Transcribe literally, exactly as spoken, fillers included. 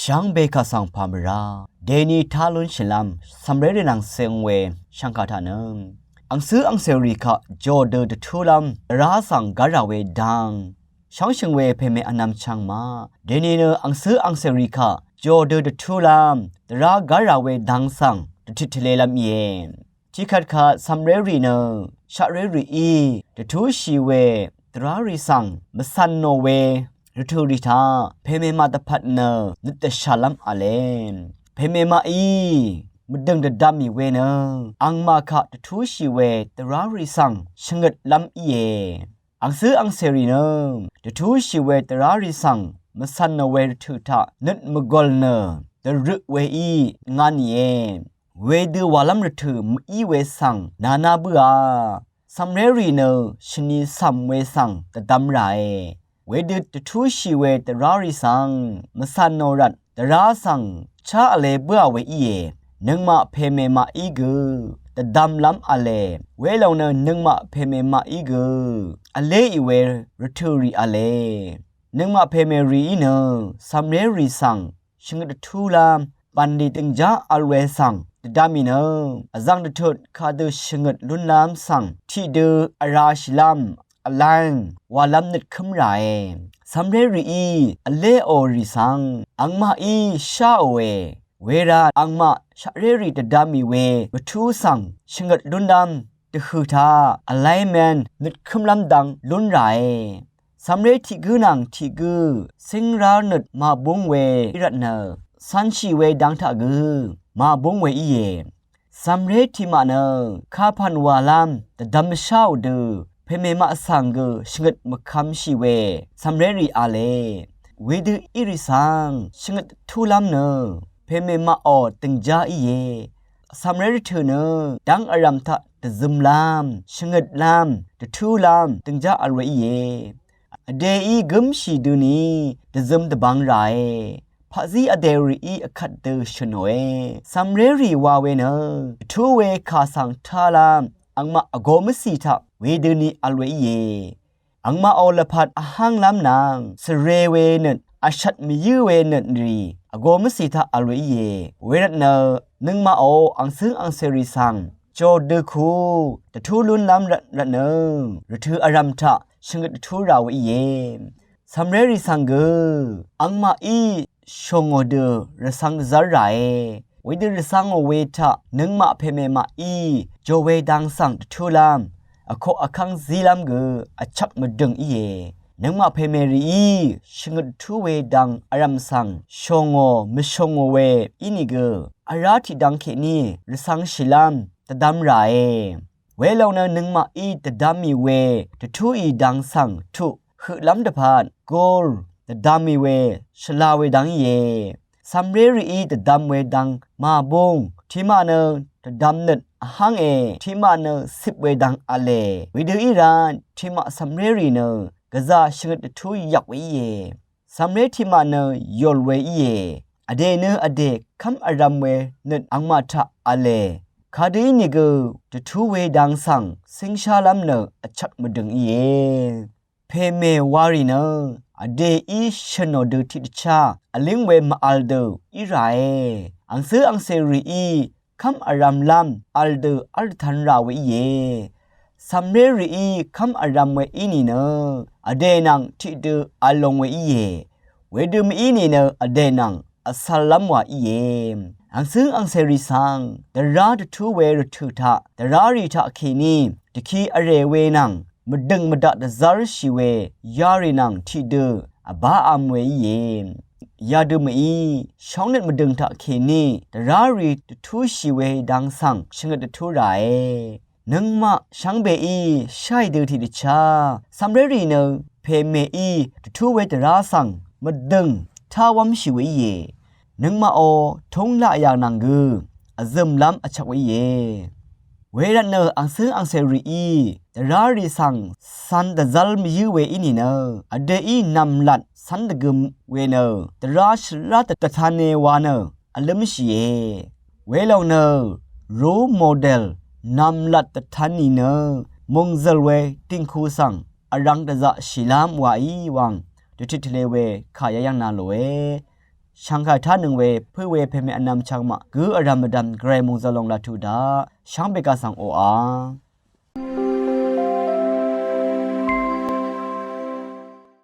Dv́ngbē kà svng pà mvrá dèni tá lúnshìlv́m cv̀mré rì nvng sè we shv̀ngkà taq nø, angcǿ angcèrì kaq jòdø dvtúlv́m dvrá svng gv́rà we dang shv́ngshø̀ng we pèmè vnvm chvngmaq dèni nø angcǿ angcèrì kaq jòdø dvtúlv́m dvrá gv́rà we dang svng dvtit tvlelv́m íe. Tiqkvt kaq cv̀mré rì nø shaqré rìí dvtúshì we dvrá rì svng mvcv̀n nò we rvtø̀ rì taq pèmè maq dvpvt nø nøt dvshàlv́m v̄le. Pèmè maqí mvdø̀ng dvdvmì we nø angmaq kaq dvtúshì we dvrá rì svng shvngøtlv́m íe. Angcǿ angcèrì nø dvtúshì we dvrá rì svng mvcv̀n nò we rvtø̀ taq nøt mvgòl nø dvrøq weí ngà nìe. Wedø wàlv́m rvtø̀ mv-í we svng nàná bǿà. Cv̀mré rì nø shvni cv̀m we svng dvdvm ràe. Wedø dvtúshì we dvrá rì svng mvcv̀n nò rvt dvrá svng chá v̄le bǿà we íe. Nøngmaq pèmè maqí gø dvdvmlv́m v̄le. Welòng nø nøngmaq pèmè maqí gø vléì we rvtø̀ rì v̄le. Nøngmaq pèmè rìí nø cv̀mré rì svng shvngøt dvtúlv́m bv̀nlì dìngjá vl we svng dvdvmì nø vzv̀ng dvtut kadø shvngøt lúnlv́m svng tiqdø vrashìlv́m vlv́ng wàlv́m nøtkǿm ràe. Cv̀mré rìí vléò rì svng angmaqí sháòe. Wervt angmaq shaqré rì dvdvmì we mvtú svng shvngøt lúnlv́m dvhø̀ taq vlv́ng mv̄n nøtkǿmlv́m dang lún ràe. Cv̀mré tiq gǿ nvng tiq gǿ cíngrá nøt màbúng we í rvtnø cv̄nshì we dang taq gø màbúng we íe. Cv̀mré tiqmaq nø kapàn wàlv́m dvdvmsháò dø pèmè maq svng gø shvngøt mvkvmshì we cv̀mré rì v̄le. Wedø í rì svng shvngøt dvtúlv́m nø pèmè maqò dìngjá íe. Cv̀mré rvtø̀ nø dv́ng vrv̀m taq dvzømlv́m shvngøtlv́m dvtúlv́m dìngjá vl we íe. Vdèí gǿmshì døni dvzøm dvbvng ràe. Paqzí vdè rìí vkvt dø shø̀nòe. Cv̀mré rì wa we nø dvtú we kà svng tálv́m angmaq vgo mvcì taq wedøni vl we íe. Angmaqò lvpat vhánglv́m nvng svre we nøt vshvt mvyǿ we nøt rì vgo mvcì taq vl we íe. Wervtnø nøngmaqò angcǿ angcèrì svng jòdø ku dvtú lúnlv́m rvt rvtnø rvtø̀ vrv̀m taq shvngøt dvtú rà we íe. Cv̀mré rì svng gø angmaqí shòngò dø rvcv̄ng dvzv́r ràe. Wedø rvcv̄ngò we taq nøngmaq pèmè maqí jò we dang svng dvtúlv́m vkoq vkv́ng zílv́m gø vchvk mvdø̀ng íe. Nøngmaq pèmè rìí shvngøt dvtú we dang vrv̀m svng shòngò mvshòngò we ínìgø vrá tiqdang kèní rvcv̄ngshìlv́m dvdvm ràe. Welòng nø nøngmaqí dvdvmì we dvtúì dang svng tuq høqlv́m dvpvt gul dvdvmì we shvla we dang íe. Cv̀mré rìí dvdvm we dang màbúng tiqmaq nø dvdvm nøt vhánge tiqmaq nø cip we dang v̄le. Wedø í rvt tiqmaq cv̀mré rì nø gvzà shvngøt dvtú yvk we íe. Cv̀mré tiqmaq nø yòl we íe. Vdè nø vdè kv́m vrv̄m we nøt angmaq taq v̄le. Kadø ínìgø dvtú we dang svng cíngshálv́m nø vchvk mvdø̀ng íe. Pèmè warì nø vdèí shø̀nò dø tiqdvchá vlíng we mvvl dø í ràe. Angcǿ angcè rìí kv́m vrv̄mlv́m vl dø v́l dvtv̄n rà we íe. Cv̀mré rìí kv́m vrv̄m we í nìnø vdè nvng tiqdø v̄l long we íe. Wedø mv-í nìnø vdè nvng vcv̄llv́m wa íe. Angcǿ angcèrì svng dvrá dvtú we rvtø̀ taq dvrá rì taqkèní dvki vrè we nvng mvdø̀ng mvdaq dvzv́rshì we yarì nvng tiqdø vbávm we íe. Yadø mv-í shóngnøt mvdø̀ng taqkèní dvrá rì dvtúshì we dang svng shvngøt dvtú ràe. Nøngmaq shvngbeí sháì dø tiqdvchá cv̀mré rì nø pèmèí dvtú we dvrá svng mvdø̀ng táwv́mshì we íe. Nøngmaqò túng laq yà nvng gø vzø̀mlv́m vchvk we íe. Wervtnø angcǿ angcè rìí dvrá rì svng cv̄n dvzv́l mvyǿ we í nìnø vdèí nv̀mlat cv́n dvgøm we nø dvrá shvrá dvtane wa nø vlǿmshìe. Welòng nø role model nv̀mlat dvtan nìnø mòngzø̀l we dìngku svng vrvng dvzaqshìlv́m waí wvng dvtit tvle we kà yayv́ng na lòe. shvngkà tánøng we pø̄ we pèmè vnvm chvngmaq gǿ vrv̀m mvdv̀m gvray mòngzv̄n lòng laq tuq daq shvngbe kaq svng oqà